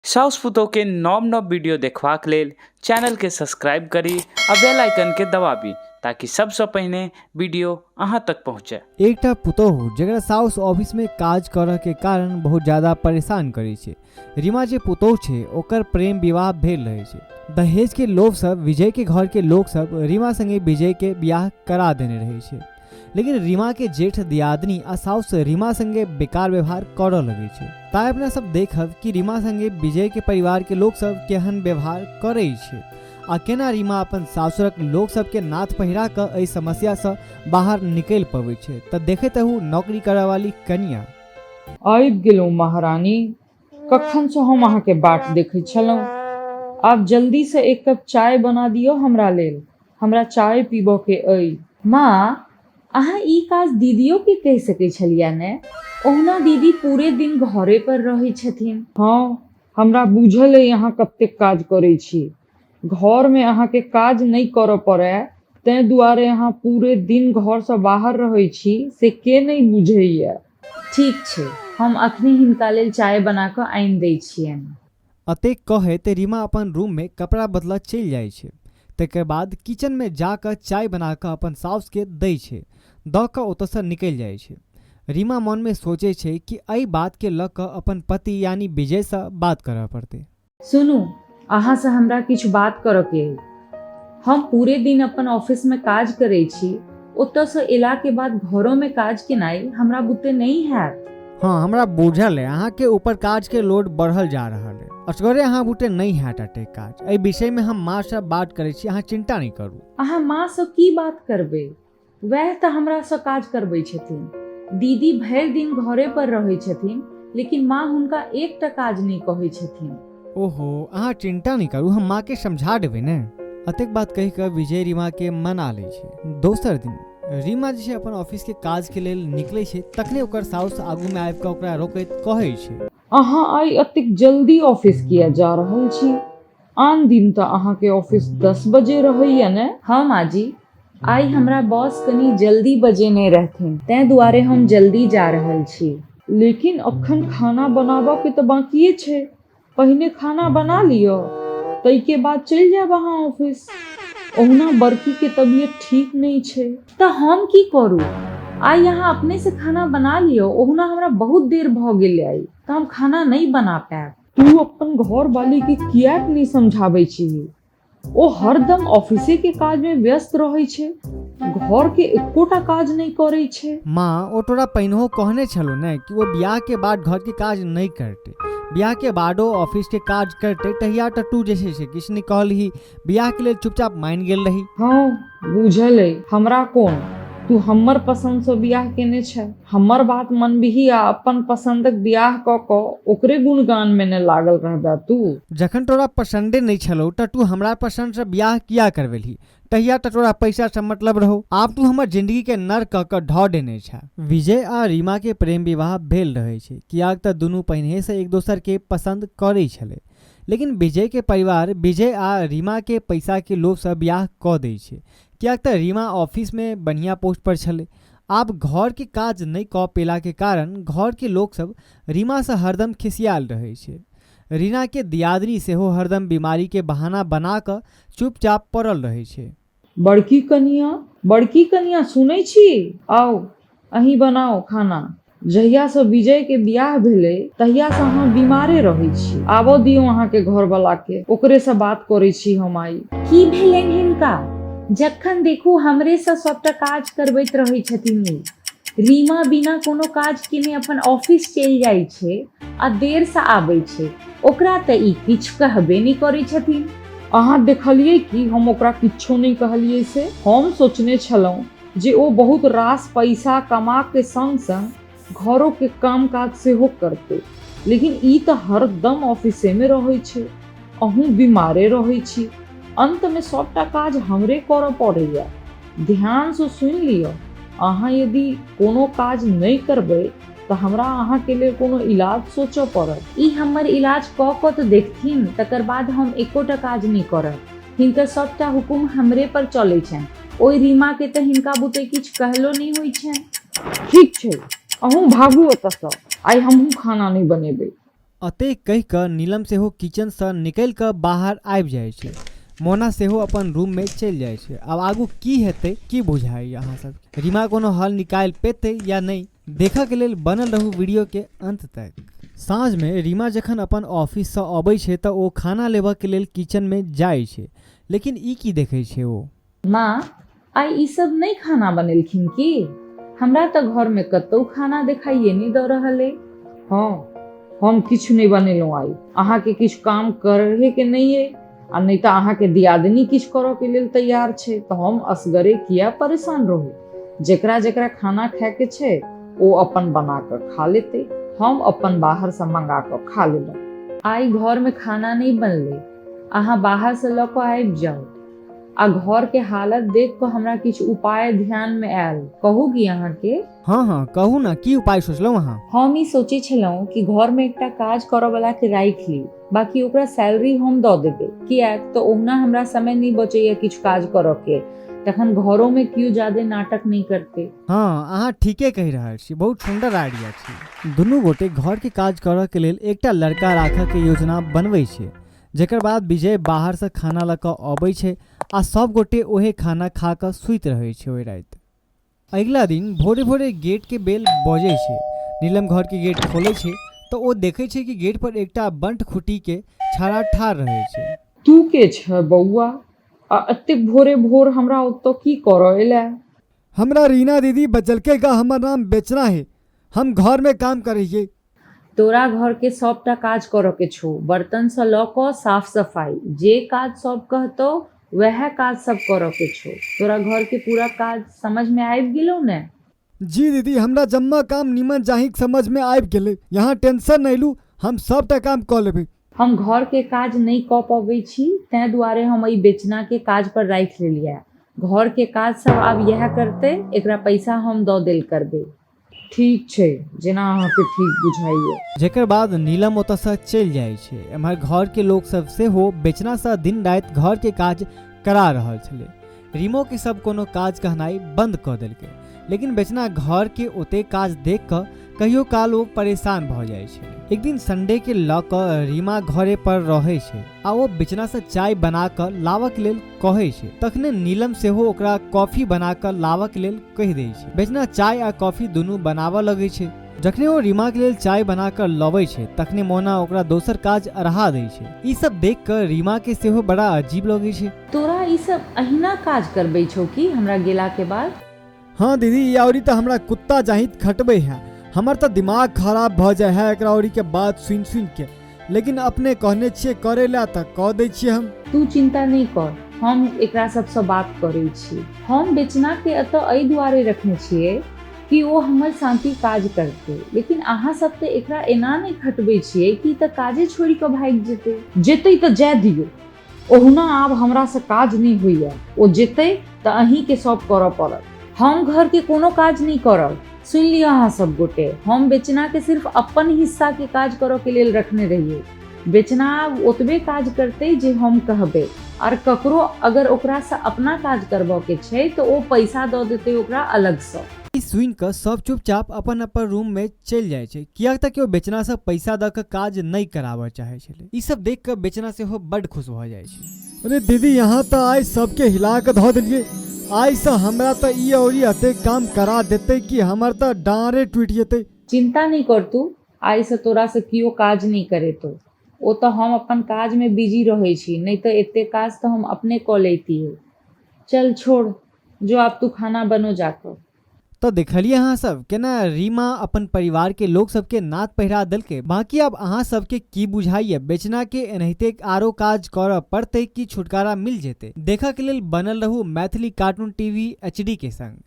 साउस पुतोहके नव नव वीडियो देखबाक लेल चैनलके सब्सक्राइब करी आ बेल आइकनके दबाबी ताकि सबसँ पहिने वीडियो अहाँ तक पहुँचे। एकटा पुतोहु जकरा साउस ऑफिसमे काज करऽ के कारण बहुत ज्यादा परेशान करै छै। रीमा जे पुतोहु छै ओकर प्रेम विवाह भेल रहै छै। दहेज के लोभ सँ विजय के घर के लोक सब रीमा संगे विजय के बियाह करा देने रहै छै। लेकिन रीमा के जेठ दियादनी आ साउस रीमा संगे बेकार व्यवहार करऽ लगै छै। ताइ अपना सब देखब कि रीमा संगे विजय के परिवार के लोक सब केहन व्यवहार करै छै आ केना रीमा अपन सासुरक लोक सब के नाथ पहिरा कऽ एहि समस्या सँ बाहर निकलि पबै छै। तऽ देखैत रहू नौकरी करऽ वाली कनिया। आबि गेलहुँ महारानी। कखनसँ हम अहाँके बाट देखैत छलहुँ। आब जल्दीसँ एक कप चाय बना दिअ हमरा लेल। हमरा चाय पीबऽ के अइ। माँ, अहाँ ई काज दीदियो के कहि सकै छलियै ने? ओहुना दीदी पूरे दिन घरे पर रहै छथिन। हँ, हमरा बूझल अइ अहाँ कतेक काज करै छी। घरमे अहाँके काज नहि करऽ पड़य तैं दुआरे अहाँ पूरे दिन घरसँ बाहर रहै छी से के नहि बुझैए। ठीक छै, हम अखने हिनका लेल चाय बना कऽ आनि दै छियनि। अतेक कहैत रीमा अपन रूममे कपड़ा बदलऽ चलि जाइ छै। तकर बाद किचनमे जा कऽ चाय बना कऽ अपन साउसके दै छै। दऽ कऽ ओतऽसँ निकलि जाइ छै। रीमा मोनमे सोचै छै कि एहि बातके लऽ कऽ अपन पति यानी विजयसँ बात करऽ पड़तै। सुनू, अहाँसँ हमरा किछु बात करऽके अइ। हम पूरे दिन अपन ऑफिसमे काज करै छी, ओतऽसँ एलाके बाद घरोमे काज केनाइ हमरा बुते नहि हैत। हँ, हमरा बूझल अइ, अहाँके ऊपर काजके लोड बढ़ल जा रहल अइ। असगरे अहाँ बुते नहि हैत एतेक काज। एहि विषयमे हम माँसँ बात करै छी, अहाँ चिन्ता नहि करू। अहाँ माँसँ की बात करबै? वएह तऽ हमरासँ काज करबै छथिन। दीदी भरि दिन घरे पर रहै छथिन, लेकिन माँ हुनका एकटा काज नहि कहै छथिन। ओहो, अहाँ चिन्ता नहि करू, हम माँके समझा देबै ने। अतेक बात कहि कऽ विजय रीमाके मना लै छै। दोसर दिन रीमा जे छै अपन ऑफिसके काजके लेल निकलै छै, तखने ओकर साउस आगूमे आबि कऽ ओकरा रोकैत कहै छै। अहाँ आइ एतेक जल्दी ऑफिस किए जा रहल छी? आन दिन तऽ अहाँके ऑफिस 10 बजे रहैए ने? हँ माँ जी, आइ हमरा बॉस कनी जल्दी बजेने रहथिन, तैं दुआरे हम जल्दी जा रहल छी। लेकिन अखन खाना बनाबऽ के तऽ बाँकिए छै। पहिने खाना बना लिअ, ताहिके बाद चलि जायब अहाँ ऑफिस। ओहुना बड़की के तबीयत ठीक नहि छै। तऽ हम की करू? आइ अहाँ अपने से खाना बना लिअ, ओहुना हमरा बहुत देर भऽ गेल आइ, तऽ हम खाना नहि बना पायब। तू अपन घरवाली के किएक नहि समझाबै छीही? ओ हरदम ऑफिसे के काज में व्यस्त रहै छै, घर के एकोटा काज नहि करै छै। माँ, ओ तोरा पहिनहो कहने छलौ ने कि ओ बियाह के बाद घर के काज नहि करतै। बियाह के बादो ऑफिस के काज करतै तहिया तऽ तू जे छै से किछु नहि कहलही। बियाह के लेल चुपचाप मानि गेल रही। हँ, बुझल अइ हमरा कोन, तू हमर पसन्दसँ बियाह केने छेँ। हमर बात मनबिही आ अपन पसन्दक बियाह कऽ कऽ ओकरे गुणगानमे ने लागल रहबे तू। जखन तोरा पसन्दे नहि छलौ तऽ तू हमरा पसन्दसँ बियाह किया करबेलही? तहिया तऽ तोरा पैसासँ मतलब रहौ। आब तू हमर जिन्दगीके नर्क कऽ कऽ धऽ देने छेँ। विजय आ रीमाके प्रेम विवाह भेल रहै छै, किएक तऽ दुनू पहिनहेसँ एक दोसरके पसन्द करै छलै। लेकिन विजयके परिवार विजय आ रीमाके पैसाके लोभसँ बियाह कऽ दै छै, किएक तऽ रीमा ऑफिसमे बढ़िआँ पोस्ट पर छलै। आब घरके काज नहि कऽ पेलाके कारण घरके लोकसभ रीमासँ हरदम खिसियाएल रहै छै। रीनाके दियादनी सेहो हरदम बीमारीके बहाना बना कऽ चुपचाप पड़ल रहै छै। बड़की कनियाँ, बड़की कनियाँ सुनै छी? आउ, अहीं बनाउ खाना। जहियासँ विजयके बियाह भेलै तहियासँ अहाँ बीमारे रहै छी। आबऽ दियौ अहाँके घरवलाके, ओकरेसँ बात करै छी हम आइ। की भेलनि हिनका? जखन देखू हमरेसँ सभटा काज करबैत रहै छथिन ई। रीमा बिना कोनो काज केने अपन ऑफिस चलि जाइ छै आ देरसँ आबै छै। ओकरा तऽ ई किछु कहबे नहि करै छथिन। अहाँ देखलियै कि हम ओकरा किछो नहि कहलियै से? हम सोचने छलहुँ जे ओ बहुत रास पैसा कमा के संग संग घरो के काम काज सेहो करतै, लेकिन ई तऽ हरदम ऑफिसे मे रहै छै। अहूँ बीमारे रहै छी। अंत मे सबटा काज हमरे करऽ पड़ैया। ध्यान सँ सुनि लिअ, अहाँ यदि कोनो काज नहि करबै तऽ हमरा अहाँ के लेल कोनो इलाज सोचऽ पड़त। ई हमर इलाज कऽ कऽ तऽ देखथिन, तकर बाद हम एकोटा काज नहि करब। हिनकर सबटा हुकुम हमरे पर चलै छनि। ओहि रीमा के तऽ हिनका बुते किछु कहलो नहि होइ छनि। ठीक छै, अहूँ भागू एतऽसँ। आइ हमहूँ खाना नहि बनेबै। अतेक कहि कऽ नीलम सेहो किचनसँ निकलि कऽ बाहर आबि जाइ छै। मोना सेहो अपन रूममे चलि जाइ छै। आब आगू की हेतै की बुझाइए अहाँ सबके? रीमा कोनो हल निकालि पेतै या नहि? देखऽके लेल बनल रहू वीडियोके अन्त तक। साँझमे रीमा जखन अपन ऑफिससँ अबै छै तऽ ओ खाना लेबऽके लेल किचनमे जाइ छै। लेकिन ई की देखै छै ओ? माँ, आइ ई सब नहि खाना बनेलखिन की? हमरा तऽ घरमे कतहु खाना देखाइए नहि दऽ रहल अइ। हँ, हम किछु नहि बनेलहुँ आइ। अहाँके किछु काम करहेके नहि अइ आ नहि तऽ अहाँके दियादनी किछु करऽके लेल तैयार छै तऽ हम असगरे किया परेशान रहू। जेकरा जेकरा खाना खायके छै ओ अपन बना कऽ खा लेतै, हम अपन बाहरसँ मंगा कऽ खा लेलहुँ। आइ घरमे खाना नहि बनलै, अहाँ बाहरसँ लऽ कऽ आबि जाउ। आ घर के हालत देख कऽ हमरा किछु उपाय ध्यान मे आयल। कहू की अहाँके? हँ हँ, कहू ने, की उपाय सोचलहुँ अहाँ? हम ई सोचै छलहुँ कि घर मे एकटा काज करऽ वला के राखि ली, बाकी ओकरा सैलरी हम दऽ देबै, किएक तऽ ओहुना हमरा समय नहि बचैया किछु काज करऽ के, तखन घरो मे कियो जादे नाटक नहि करतै। हँ, अहाँ ठीके कहि रहल छी, बहुत सुन्दर आइडिया छै। दुनू गोटे घर के काज करऽ के लेल एकटा लड़का राखऽ के योजना बनबै छै। जकर बाद विजय बाहरसँ खाना लऽ कऽ अबै छै आ सभ गोटे ओहे खाना खा कऽ सुति रहै छै ओहि राति। अगिला दिन भोरे भोरे गेटके बेल बजै छै। नीलम घरके गेट खोलै छै तऽ ओ देखै छै कि गेट पर एकटा बंट खुटीके छाड़ा ठाढ़ रहै छै। तू के छह बौआ आ एतेक भोरे भोर हमरा ओतऽ की करऽ एलए? हमरा रीना दीदी बजलकै गा हमर नाम बेचना है, हम घरमे काम करै हियै। तोरा घरके सभटा काज करऽके छौ, बर्तनसँ लऽ कऽ साफ सफाइ, जे काज सभ कहतौ वएह काज सभ करऽके छौ। तोरा घरके पूरा काज समझमे आबि गेलौ ने? जी दीदी, हमरा जम्मा काम नीमन जाहिक समझमे आबि गेलै। यहाँ टेंशन नहि लू, हम सभटा काम कऽ लेबै। हम घरके काज नहि कऽ पबै छी, तैं दुआरे हम एहि बेचनाके काज पर राखि लेलियै। घरके काज सभ आब इएह करतै, एकरा पैसा हम दऽ देल करबै। ठीक छै, जेना अहाँके ठीक बुझाइए। जकर बाद नीलम ओतऽसँ चलि जाइ छै। एम्हर घरके लोकसभ सेहो बेचनासँ दिन राति घरके काज करा रहल छलै। रीमोके सब कोनो काज कहनाइ बन्द कऽ देलकै। लेकिन बेचना घरके ओतेक काज देख कऽ कहियो काल ओ परेशान भऽ जाइ छलै। एक दिन संडेके लऽ कऽ रीमा घरे पर रहै छै आ ओ बेचनासँ चाय बना कऽ लाबऽके लेल कहै छै। तखने नीलम सेहो ओकरा कॉफी बना कऽ लाबऽके लेल कहि दै छै। बेचना चाय आ कॉफी दुनू बनाबऽ लगै छै। जखने ओ रीमाके लेल चाय बना कऽ लबै छै तखने मोना ओकरा दोसर काज अढ़ा दै छै। ई सब देख कऽ रीमाके सेहो बड़ा अजीब लगै छै। तोरा ई सब अहिना काज करबै छौ की हमरा गेलाके बाद? हँ दीदी, ई औरी तऽ हमरा कुत्ता जाहित खटबै है। हमर तऽ दिमाग खराब भऽ जाइ है एकरा औरी के बात सुनि सुनि के, लेकिन अपने कहने छियै करे लए तऽ कऽ दै छियै हम। तू चिंता नहि कर, हम एकरा सबसँ बात करै छी। हम बेचनाके एतऽ एहि दुआरे रखने छियै कि ओ हमर शान्ति काज करतै, लेकिन अहाँ सब तऽ एकरा एना नहि खटबै छियै कि तऽ काजे छोड़ि कऽ भागि जेतै। जेतै तऽ जाय दियौ, ओहुना आब हमरासँ काज नहि होइए, ओ जेतै तऽ अहीँके सब करऽ पड़त। हम घरके कोनो काज नहि करब, सुनि लिअ अहाँ सब गोटे। हम बेचनाके सिर्फ अपन हिस्साके काज करऽके लेल रखने रहियै। बेचना आब ओतबे काज करतै जे हम कहबै, आर ककरो अगर ओकरासँ अपना काज करबऽके छै तऽ ओ पैसा दऽ देतै ओकरा अलगसँ। ई सुनि कऽ सब चुपचाप अपन अपन रूममे चलि जाइ छै, किएक तऽ केओ बेचनासँ पैसा दऽ कऽ काज नहि कराबऽ चाहै छलै। ई सब देख कऽ बेचना सेहो बड्ड खुश भऽ जाइ छै। अरे दीदी, यहाँ तऽ आइ सबके हिला कऽ धऽ देलियै। आइसँ हमरा तऽ ई औरी एतेक काम करा देतै कि हमर तऽ डाँरे टूटि जेतै। चिन्ता नहि कर तू, आइसँ तोरासँ केओ काज नहि करेतौ। ओ तऽ हम अपन काजमे बिजी रहै छी, नहि तऽ एतेक काज तऽ हम अपने कऽ लैतियै। चल छोड़, जो आब तू खाना बनो जाकऽ। तऽ देखलियै अहाँ सब केना रीमा अपन परिवार के लोक सबके नाक पहिरा देलकै। बाकी आब अहाँ सबके की बुझाइए, बेचना के एनाहिते आरो काज करऽ पड़तै कि छुटकारा मिल जेतै? देखऽ के लेल बनल रहू मैथिली कार्टून टीवी एचडी के संग।